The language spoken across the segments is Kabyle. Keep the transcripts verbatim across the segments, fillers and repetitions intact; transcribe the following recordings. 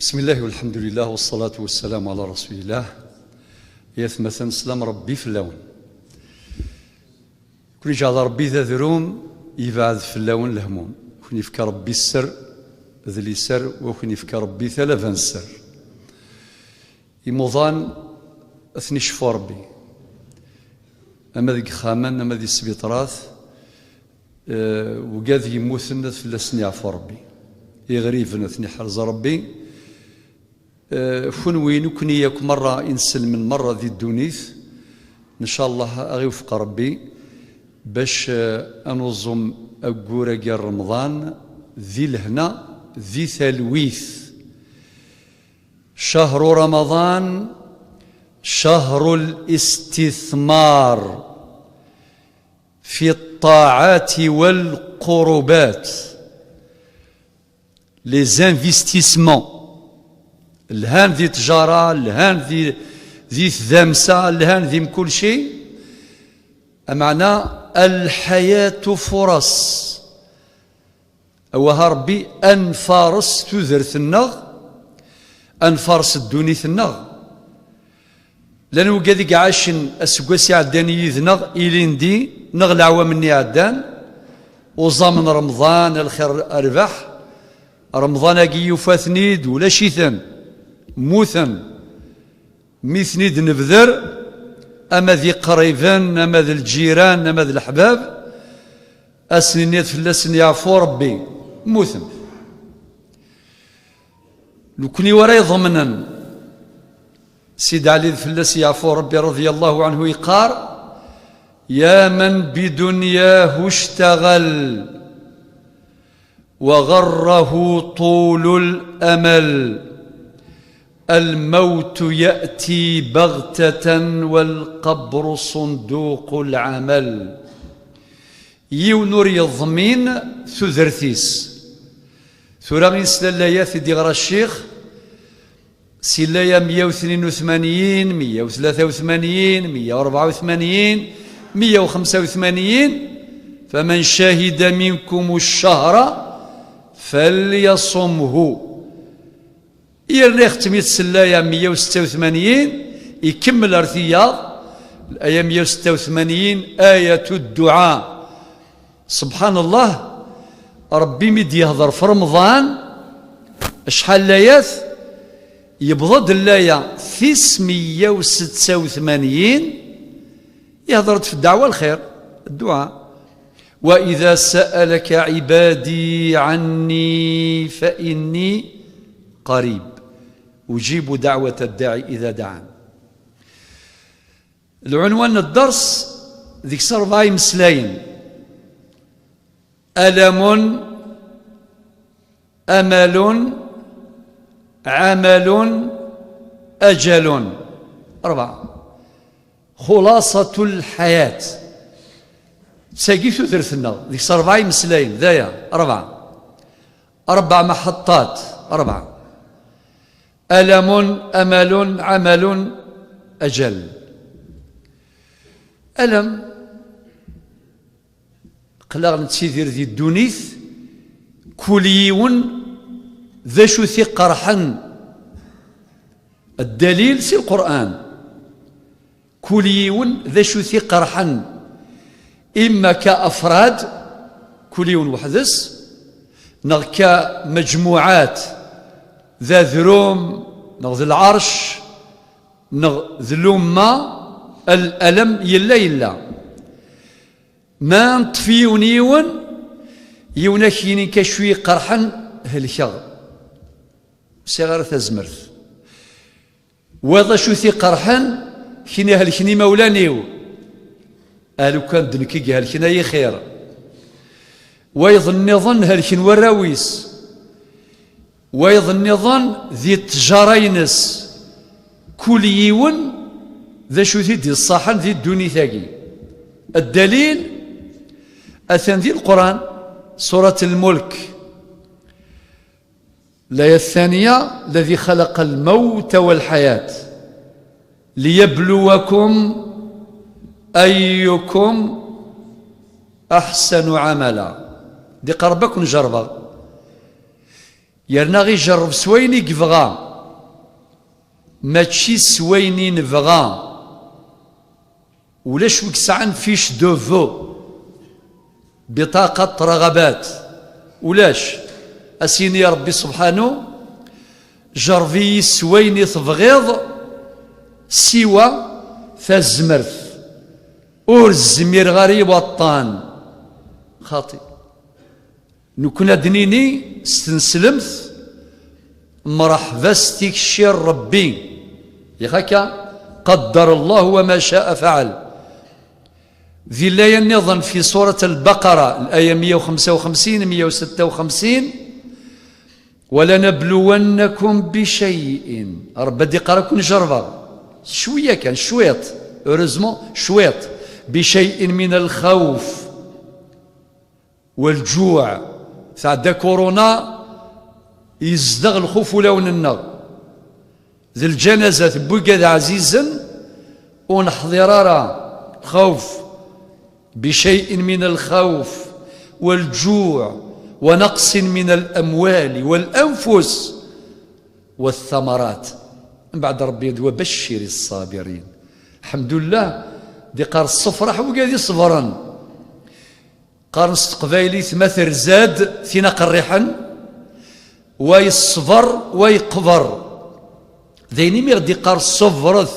بسم الله والحمد لله والصلاة والسلام على رسول الله. يا ثمثا سلام ربي فلاون. كل جعل ربي ذا ذروم يبعد فلاون الهموم. وكن يفكى ربي السر ذ لي سر، وكن يفكى ربي ثلاثا السر. يموضان اثني شفو ربي. أما ذي خامان، أما ذي السبيطرات، آه، وقاد يموتن فلاس نعفو ربي. يغريبن اثني حرز ربي. آه، كنوي نكني ياك مرة إنسلمن مرة ذي الدونيث. إن شاء الله أغيوفق ربي باش، آه، أنظم أقورا قال رمضان ذي الهنا ذي ثالويث. شهر رمضان شهر الاستثمار في الطاعات والقربات. Les investissements. Lhan di tjara, lhan di, di tdamsa, lhan di mkul شيء. Amana, الحياة فرص. Awah a Ṛebbi, ad nfaṛes tudert-nneɣ, ad nfaṛes ddunit-nneɣ. Llan wigad i iɛacen aseggas iɛeddan yid-neɣ, ilindi, neɣ leɛwam-nni iɛeddan, uẓamen Remḍan, a lxir a rrbeḥ, Remḍan-agi yufa-ten-id, ulac-iten, mmuten. Mi ten-id-nebder, ama d iqriben, ama d lǧiran, ama d leḥbab, ad sen-iniḍ fell-asen yeɛfu Ṛebbi, mmuten. Nekni wara iḍemnen, Sidi Ɛli d fell-as yeɛfu Ṛebbi رضي الله عنه yeqqar: يا من بدنياه اشتغل وغره طول الأمل، الموت يأتي بغتة والقبر صندوق العمل. Yiwen ur yeḍmin tudert-is. Tura i nesla layat i d-iɣra ccix, si laya meyya u tnin u tmanyin, meyya u tlata u tmanyin, meyya u rebɛa u tmanyin, meyya u xemsa u tmanyin, فمن شهد منكم الشهر فليصمه. Yerna ixettem-it s laya meyya u setta u tmanyin, ikemmel ar tiyaḍ, laya meyya u setta u tmanyin, ayatu dduɛa. Subḥan Allah, Ṛebbi mi d-yehdeṛ f Remḍan, acḥal layat, yebḍa-d laya tis meyya u setta u tmanyin, yehdeṛ-d f ddeɛwa lxir, dduɛa. وإذا سألك عبادي عني فإني قريب أجيب دعوة الداعي إذا دعان. Lɛunwan n dders deg-s rebɛa imeslayen: ألم، أمل، عمل، أجل. Rebɛa. خلاصة الحياة. D tagi tudert-nneɣ, deg-s rebɛa imeslayen, d aya, rebɛa. Rebɛa محطات, rebɛa. ألم، أمل، عمل، أجل. Alam, aql-aɣ nettidir di ddunit, kul yiwen d acu t-iqerḥen. Ddalil si Lqur'an. Kul yiwen d acu t-iqerḥen, imma ka afrad, kul yiwen weḥd-s, neɣ ka majmuɛat, d adrum, neɣ d lɛerc, neɣ d lumma, al-, alam yella, yella. Ma neṭṭef yiwen yiwen, yiwen ad k-yini ka acu iqerḥen, helkeɣ. Ur sɛiɣ ara tazmert. Wayeḍ acu t-iqerḥen, kini helken imawlan-iw. A lukan d nekk i ihelken ay ixir. Wayeḍ nniḍen helken warraw-is. Wayeḍ nniḍen di ttjara-ines. Kul yiwen d acu t-id-iṣṣaḥen di ddunit-agi. Ddalil, atan di Leqran, Surat Lmulk. الآية الثانية: الذي خلق الموت والحياة ليبلوكم أيكم أحسن عملا. Di qerb akk njerbeɣ. Yerna ijerreb s wayen i yebɣa, mačči s wayen i nebɣa. Ulac wi yesɛan fiche de vœux, بطاقة رغبات. Ulac. A s-yini Ṛebbi subḥanu, jerreb-iyi s wayen i tebɣiḍ, siwa tazmert. Ur zmireɣ ara i waṭṭan. Xaṭi. Nekkni ad d-nini s tneslemt, mṛeḥba s tikci n Ṛebbi. Yak akka, قدر الله وما شاء فعل. Di laya nniḍen fi surat Al-Baqara, laya meyya u xemsa u xemsin, meyya u setta u xemsin, ولنبلونكم بشيء. Ṛebbi ad d-iqqar ad ken-jerrbeɣ s cwiya kan, cwiṭ, heureusement, cwiṭ, بشيء من الخوف والجوع. Tɛedda كورونا, yezdeɣ lxuf ulawen-nneɣ. D lǧanazat n wigad ɛzizen, ur neḥḍir ara, خوف, بشيء من الخوف والجوع ونقص من الأموال والأنفس والثمرات. Mbeɛd Ṛebbi d وبشر الصابرين. Lḥemdullah, d-iqqar ṣṣefreḥ wigad iṣebren. Qqaren s teqbaylit ma terza-d tin aqerriḥen, wa yeṣber, wa yeqber. D ayen imi ɣ-d-iqqar ṣebret.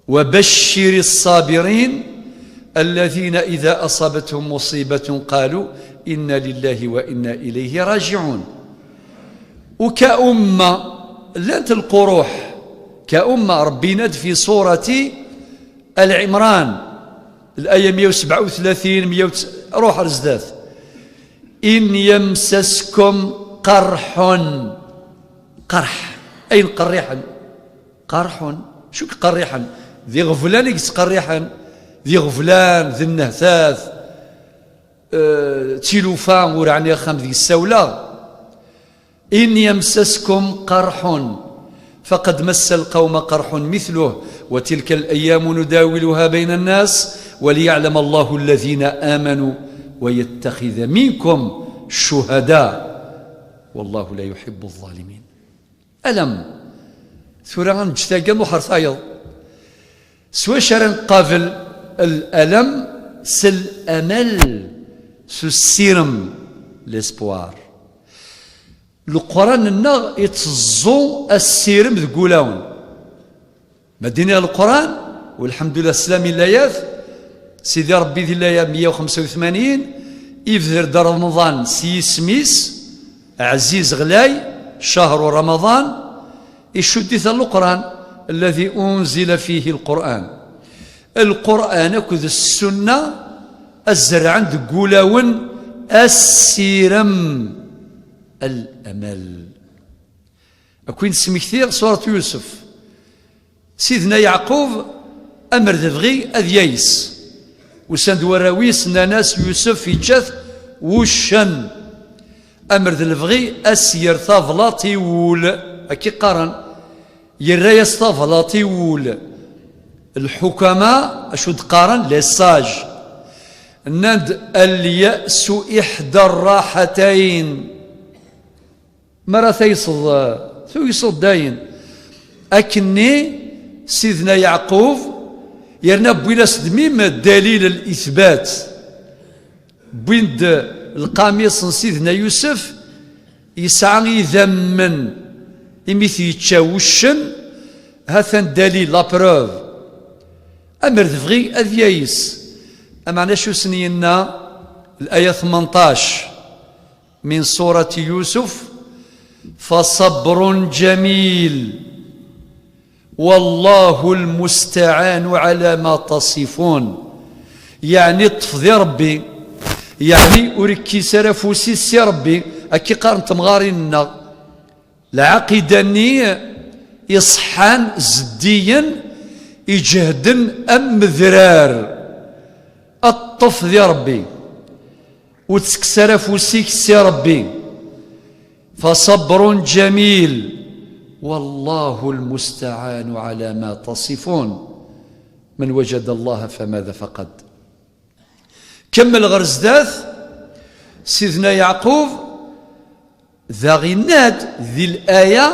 وبشر الصابرين الذين إذا أصابتهم مصيبة قالوا إنا لله وإنا إليه راجعون. وكأمة لانت القروح، كأمة ربي يناد في سورة آل عمران، الآية مية وسبعة وثلاثين، مية وتس-، روح رزدات. إن يمسسكم قرح، قرح، أين قريحا؟ قرح، شو قريحا؟ ذي غفلان يقص قريحا، ذي غفلان، ذي النهثاث، آه، تيلوفان ورعني خام ذي السولة. إن يمسسكم قرح فقد مس القوم قرح مثله وتلك الأيام نداولها بين الناس وليعلم الله الذين آمنوا ويتخذ منكم شهداء والله لا يحب الظالمين. Alam. Tura ad neǧǧ tagi ad nruḥ ar tayeḍ. S wacu ara nqabel l'alam? S l'amal, s usirem, l'espoir. Leqran-nneɣ itteẓẓu asirem deg wulawen. Ma d-iniɣ Leqran, walḥemdulillah, sslam i llayat, Sidi Ṛebbi di llaya meyya u xemsa u tmanyin, ibder-d Remḍan s yisem-is, ɛziz ɣlay, cahru Remḍan, icudd-it Leqran, الذي أنزل فيه القرآن. Leqran akked Ssunna ad zerrɛen deg wulawen asirem, al-amal. Ad ken-id-smektiɣ surat Yusef. Sidna Yeɛqub, amer d lebɣi ad yayes. Usan-d warraw-is, nnan-as Yusef yečča-t wuccen. Amer d lebɣi ad s-yerr tablaṭ i wul. Akka i qqaren. Yerra-yas tablaṭ i wul. Lḥukama, acu d-qqaren? Les sages. Nnan-d, اليأس إحدى الراحتين. Mi ara tayseḍ, tuyseḍ dayen. Akkenni Sidna Yeɛqub, yerna wwin-as-d mim dalil l-ithbat. Wwin-d lqamis n Sidna Yusef, yesɛa idammen, imi t-yečča wuccen, ha-t-an dalil, la preuve. Amer d-bɣi ad yayes. Ameɛna acu sen-yenna? Laya tmenṭac. من سورة يوسف، فصبر جميل والله المستعان على ما تصفون. Yeɛni ṭṭef di Ṛebbi, yeɛni ur ikkis ara afus-is si Ṛebbi, akka i qqarent temɣarin-nneɣ. Lɛaqida-nni iṣeḥḥan, zeddigen, iǧehden am medrar. Ṭṭef di Ṛebbi. Ur ttekkes ara afus-ik si Ṛebbi. فصبر جميل والله المستعان على ما تصفون. من وجد الله فماذا فقد. Kemmel ɣer zdat, Sidna Yeɛqub, Daɣ yenna-d di laya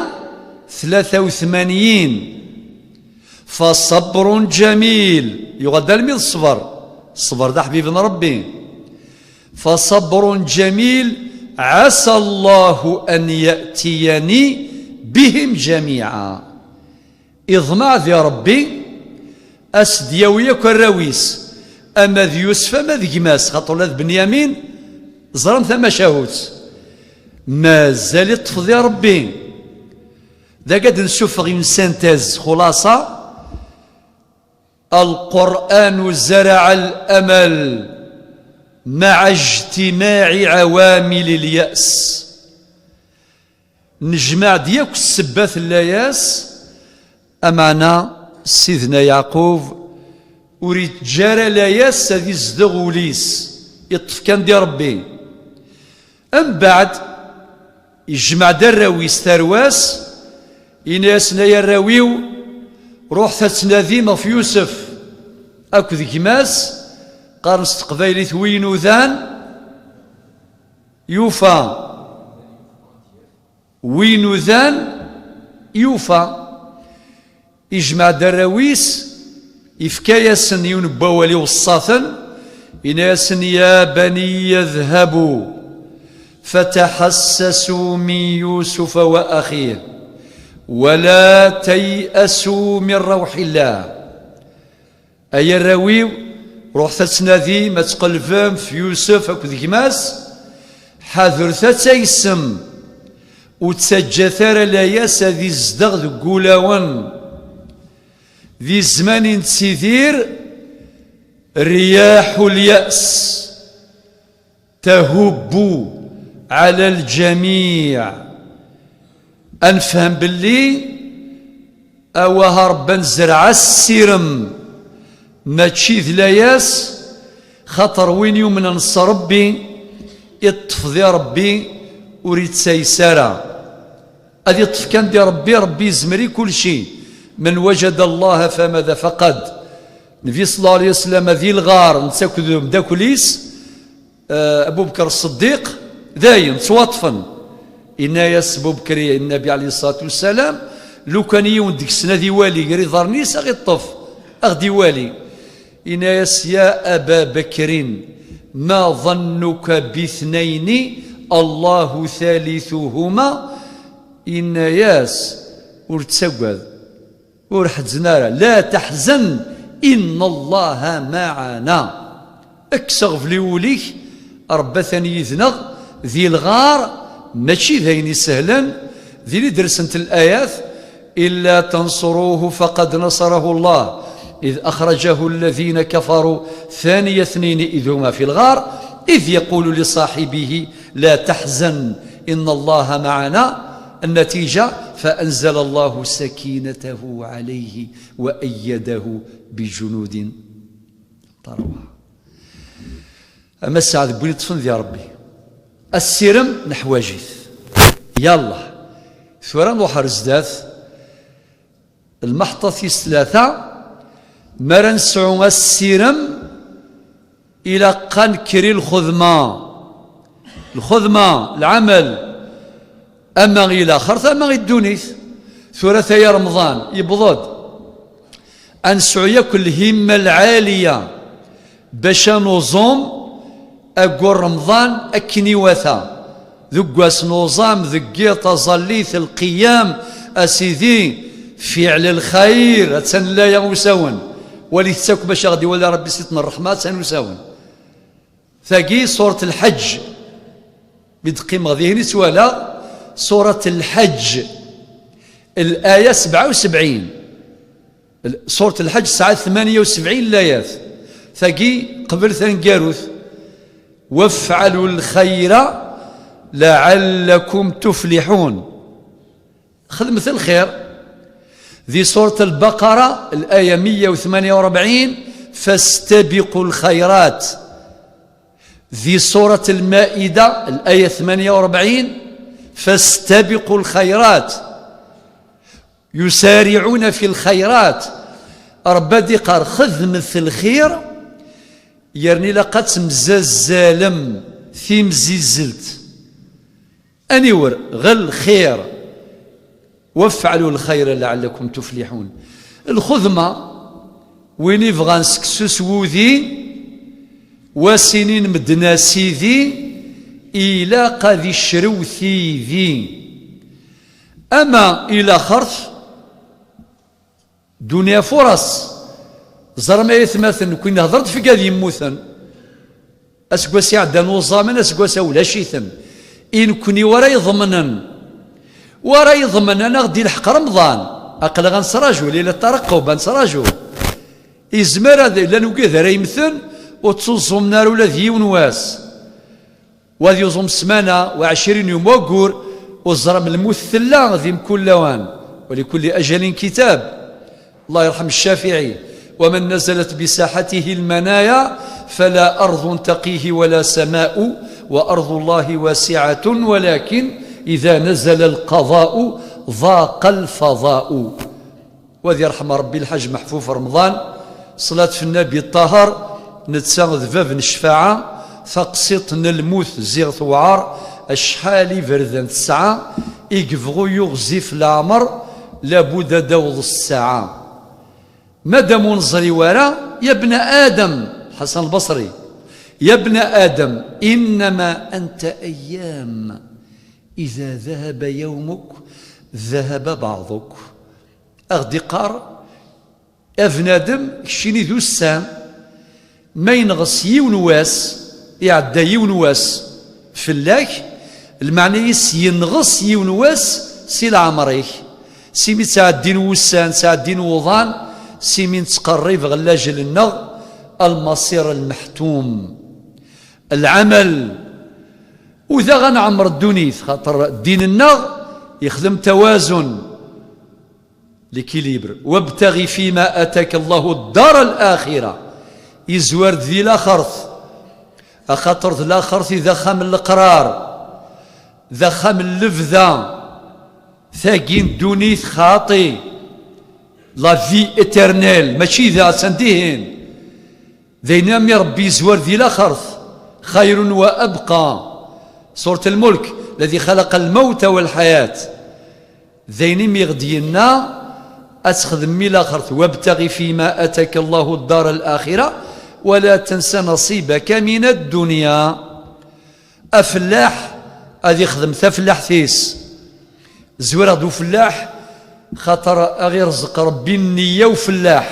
tlata u tmanyin: فصبر جميل. Yuɣal-d almi d ṣṣber. Ṣṣber d aḥbib n Ṛebbi. فصبر جميل عسى الله أن يأتيني بهم جميعا. Iḍmeɛ di Ṛebbi a s-d-yawi akk arraw-is, ama d Yusef ama d gma-s, xaṭer ula d Benyamin, ẓran tamacahut. Mazal iṭṭef di Ṛebbi. Dagi ad d-nessufeɣ une synthèse, xulaṣa: القرآن زرع الأمل مع اجتماع عوامل اليأس. Nejmeɛ-d yakk ssebbat n layas, ameɛna Sidna Yeɛqub ur yeǧǧa ara layas ad izdeɣ ul-is, iṭṭef kan di Ṛebbi. Mbeɛd, yejmeɛ-d arraw-is tarwa-s, yenna-yasen: "Ay arraw-iw, ruḥet ad tnadim ɣef Yusef akked gma-s." Qqaren s teqbaylit: "Wi nudan, yufa." Wi nudan, yufa. Ijmeɛ-d arraw-is, ifka-yasen yiwen n wawal, iweṣṣa-ten, yenna-yasen: "يا بني اذهبوا فتحسسوا من يوسف وأخيه ولا تيأسوا من روح الله." Ay arraw-iw, ruḥet ad tnadim, ad tqelbem f Yusef akked gma-s, ḥadret ad taysem, ur ttaǧǧat ara layas ad izdeɣ deg wulawen. Di zzman i nettidir, رياح اليأس تهب على الجميع. Ad nefhem belli awah Ṛebbi ad nezreɛ assirem, mačči d layas, xaṭer win yumnen s Ṛebbi, iṭṭef di Ṛebbi, ur ittayes ara. Ad iṭṭef kan di Ṛebbi, Ṛebbi yezmer i kulci. من وجد الله فماذا فقد. Nnbi صلى الله عليه وسلم di lɣar, netta akked umeddakel-is, eh, Abu Bekr Ṣeddiq, dayen, ttwaṭṭfen. Yenna-yas Abu Bekr i Nnbi عليه الصلاة والسلام: "Lukan yiwen deg-sen ad iwali gar iḍarren-is, a ɣ-iṭṭef, a ɣ-d-iwali." Yenna-yas: "يا أبا بكر، ما ظنك باثنين الله ثالثهما؟" Yenna-yas: "Ur ttagad, ur ḥezzen ara, لا تحزن إن الله معنا." Kkes aɣbel i wul-ik, Ṛebbi atan yid-neɣ di lɣar, mačči d ayen isehlen, din i d-rsent layat: "إلا تنصروه فقد نصره الله إذ أخرجه الذين كفروا ثاني اثنين إذ هما في الغار إذ يقول لصاحبه لا تحزن إن الله معنا." النتيجة: "فأنزل الله سكينته عليه وأيده بجنود." Ṭerwa. Ama sseɛd n win iṭṭfen di Ṛebbi. Assirem neḥwaǧ-it. Yallah. Tura nruḥ ar zdat. Lmeḥṭa tis tlata, mi ara nesɛu assirem, ilaq ad nekker i lxedma. Lxedma, lɛamal, ama i laxert, ama i ddunit. Tura taya Remḍan, yewweḍ-d. Ad nesɛu yakk lhimma lɛaliya bac ad nuẓum aggur Remḍan akken iwata. Deg wass n uẓam, deg yiḍ, taẓallit, lqiyam, a sidi, fiɛl lxayr, attan laya usawen. Walit-tt akk bac a ɣ-d-iwali Ṛebbi s iṭ n ṛṛeḥma, attan usawen. Tagi surat Lḥeǧǧ. Mi d-qqimeɣ dihin i ttwalaɣ surat Lḥeǧǧ, laya sebɛa u sebɛin. Surat Lḥeǧǧ tesɛa tmanya u sebɛin layat. Tagi qbel taneggarut: "وافعلوا الخير لعلكم تفلحون." Xedmet lxir. Di surat Lbaqara, laya meyya u tmanya u rebɛin: "فاستبقوا الخيرات." Di surat Lmaida, laya tmanya u rebɛin: "فاستبقوا الخيرات." يسارعون في الخيرات. Ṛebbi ad iqqar: "Xedmet lxir", yerna ilaq ad temzazzalem timzizzelt. Aniwer ɣer lxir. وافعلوا الخير لعلكم تفلحون. Lxedma, win ibɣan seksu s wudi, wa s-inin medden a sidi, ilaq ad icrew tidi. Ama i laxert, dunya furas. Ẓrem ay atmaten, nekkni nehder-d f igad yemmuten. Aseggas iɛeddan uẓamen, aseggas-a ulac-iten. I nekkni wara iḍemnen, wara iḍemnen ad aɣ-d-ilḥeq Remḍan. Aql-aɣ ad nesraju, lila ṭareqqub ad nesraju. Izmer ad llan wigad ara yemmten ur ttuẓumen ara ula d yiwen wass. Wa ad yuẓum ssmana u ɛecrin yum waggur, ur ẓram lmut tella di mkul lawan. ولكل أجل كتاب. الله يرحم الشافعي: ومن نزلت بساحته المنايا فلا أرض تقيه ولا سماء، وأرض الله واسعة ولكن إذا نزل القضاء ضاق الفضاء. Wa ad yerḥem Rebbi Lḥaǧ Meḥfuf Remḍan, ṣṣlat f Nnabi Ṭṭaher, netta d bab n ccfaɛa, taqsiṭ n lmut ziɣ tewɛer, acḥal iberdan tesɛa, i yebɣu yuɣzif leɛmer, labud ad d-taweḍ ssaɛa. Madam ur neẓri wara, يا ابن آدم، Ḥasan Lbaṣri, يا ابن آدم، إنما أنت أيام، إذا ذهب يومك ذهب بعضك. A ɣ-d-iqqar, a bnadem, keččini d ussan, ma yenɣes yiwen wass, iɛedda yiwen wass fell-ak, lmeɛna-is yenɣes yiwen wass si leɛmer-ik, si mi ttɛeddin wussan, ttɛeddin wuḍan, si mi nettqerrib ɣer lajel-nneɣ, المصير المحتوم. Lɛamal, u daɣ ad nɛemmer ddunit, xaṭer ddin-nneɣ yexdem tawazun. L'équilibre. وابتغ فيما آتاك الله الدار الآخرة. Izwar-d di laxert. Axaṭer d laxert i d axxam n leqrar. D axxam n lebda. Tagi n ddunit xaṭi. La vie éternelle. Mačči da, attan dihin. D ayen ami Rebbi yezwar di laxert. خير وأبقى. سورة الملك: الذي خلق الموت والحياة. D ayen imi ɣ-d-yenna ad texdem i laxert: وابتغ فيما آتاك الله الدار الآخرة ولا تنس نصيبك من الدنيا. Afellaḥ ad ixdem tafellaḥt-is. Zwireɣ-d ufellaḥ, xaṭer a ɣ-irẓeq Rebbi nniya ufellaḥ.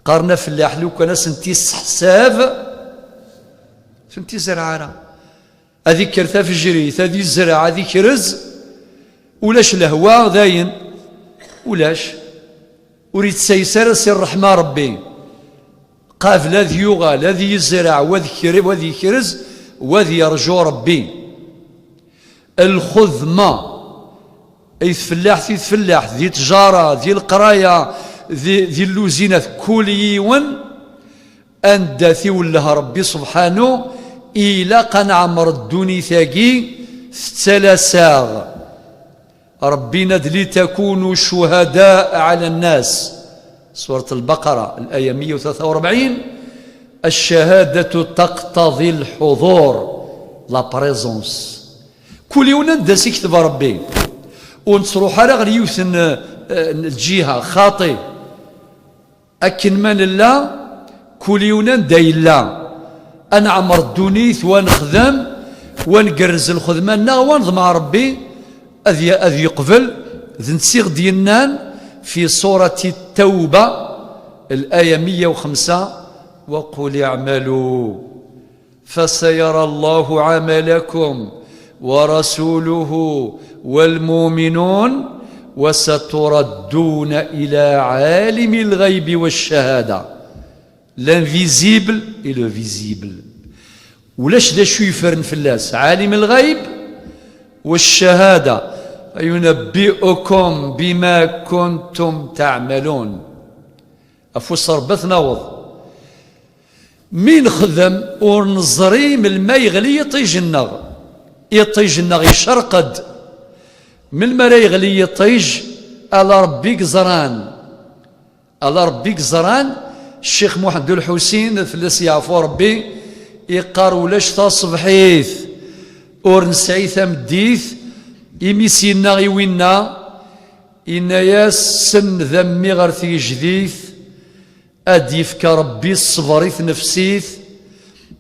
Qqaren afellaḥ, lukan ad sent-isseḥsab, ur tent-izerreɛ ara. Ad ikker tafejrit, ad izreɛ, ad ikrez, ulac lehwa, dayen, ulac. Ur ittayes ara si ṛṛeḥma Ṛebbi. Qabel ad yuɣal, ad yezreɛ, wa ad kre-, wa ad yekrez, wa ad yerǧu Ṛebbi. Lxedma, i tfellaḥt, i tfellaḥt, di ttjara, di leqraya, di, di lluzinat, kul yiwen anda t-iwelleh Ṛebbi subḥanu, ilaq ad neɛmer ddunit-agi, tettalaseɣ. Ṛebbi yenna-d: لتكونوا شهداء على الناس. سورة البقرة, الآية مية وثلاثة وأربعين. الشهادة تقتضي الحضور, la présence. Kul yiwen anda s-ikteb Ṛebbi. Ur nettruḥ ara ɣer yiwet n, n lǧiha, xaṭi. Akken ma nella, kul yiwen anda yella. Ad neɛmer ddunit, wa nexdem, wa ngerrez lxedma-nneɣ, wa neḍmeɛ Ṛebbi ad y-, ad yeqbel. D netta i ɣ-d-yennan fi surati Tawba, الآية مية وخمسة: وقل اعملوا فسيرى الله عملكم ورسوله والمؤمنون وستردون إلى عالم الغيب والشهادة. L'invisible et le visible. Ulac d acu yeffren fell-as. عالم الغيب والشهادة. ينبئكم بما كنتم تعملون. Afus n Ṛebbi ad t-naweḍ. Mi nexdem, ur neẓri melmi yeɣli yiṭij-nneɣ. Iṭij-nneɣ icerq-d. Melmi ara yeɣli yiṭij, ala Ṛebbi i yeẓran. Ala Ṛebbi i yeẓran. Ccix Muḥend Ulḥusin, fell-as yeɛfu Ṛebbi, iqqar: ulac taṣebḥit Ur nesɛi tameddit, imi s-yenna i winna, inna-yas, senned a mmi ɣer tgejdit, ad d-yefk Ṛebbi ṣṣber i tnefsit,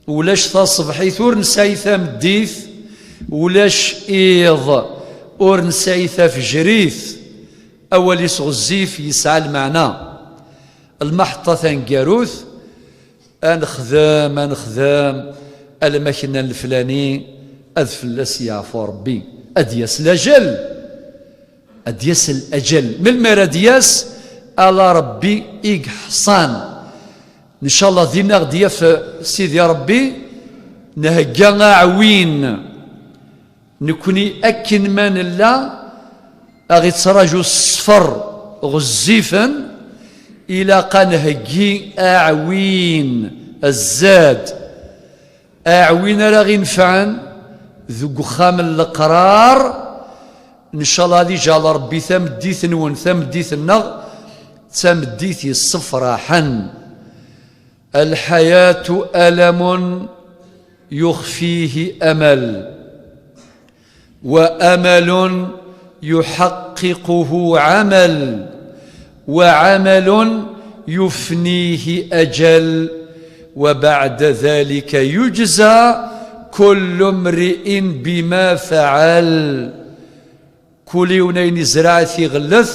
ulac taṣebḥit ur nesɛi tameddit, ulac iḍ ur nesɛi tafejrit. Awal-is ɣezzif, yesɛa lmeɛna. Lmeḥṭa taneggarut, a nexdem, a nexdem, alma k-nnan leflani, ad fell-as yeɛfu Ṛebbi. Ad d-yas lajal. Ad d-yas lajal. Melmi ara d-yas? Ala Ṛebbi i yeḥṣan. Ncallah dinna ɣ-d-yaf Sidi Ṛebbi, nhegga aɛwin. Nekni akken ma nella, a ɣ-ittraǧu ṣṣfer ɣezzifen, ilaq a nheggi aɛwin, azzad, aɛwin ara ɣ-inefɛen deg uxxam n leqrar. Ncallah ad iǧɛel Ṛebbi tameddit-nwen, tameddit-nneɣ, d tameddit yessefraḥen. الحياة ألم يخفيه أمل، وأمل يحققه عمل، وعمل يفنيه أجل، وبعد ذلك يجزى كل امرئ بما فعل. Kul yiwen ayen izreɛ i t-iɣellet.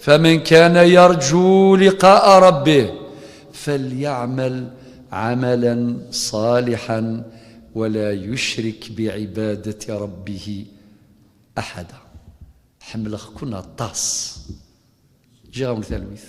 فمن كان يرجو لقاء ربه فليعمل عملا صالحا ولا يشرك بعبادة ربه أحدا. Ḥemmleɣ-ken aṭas. Ǧǧiɣ-awen talwit.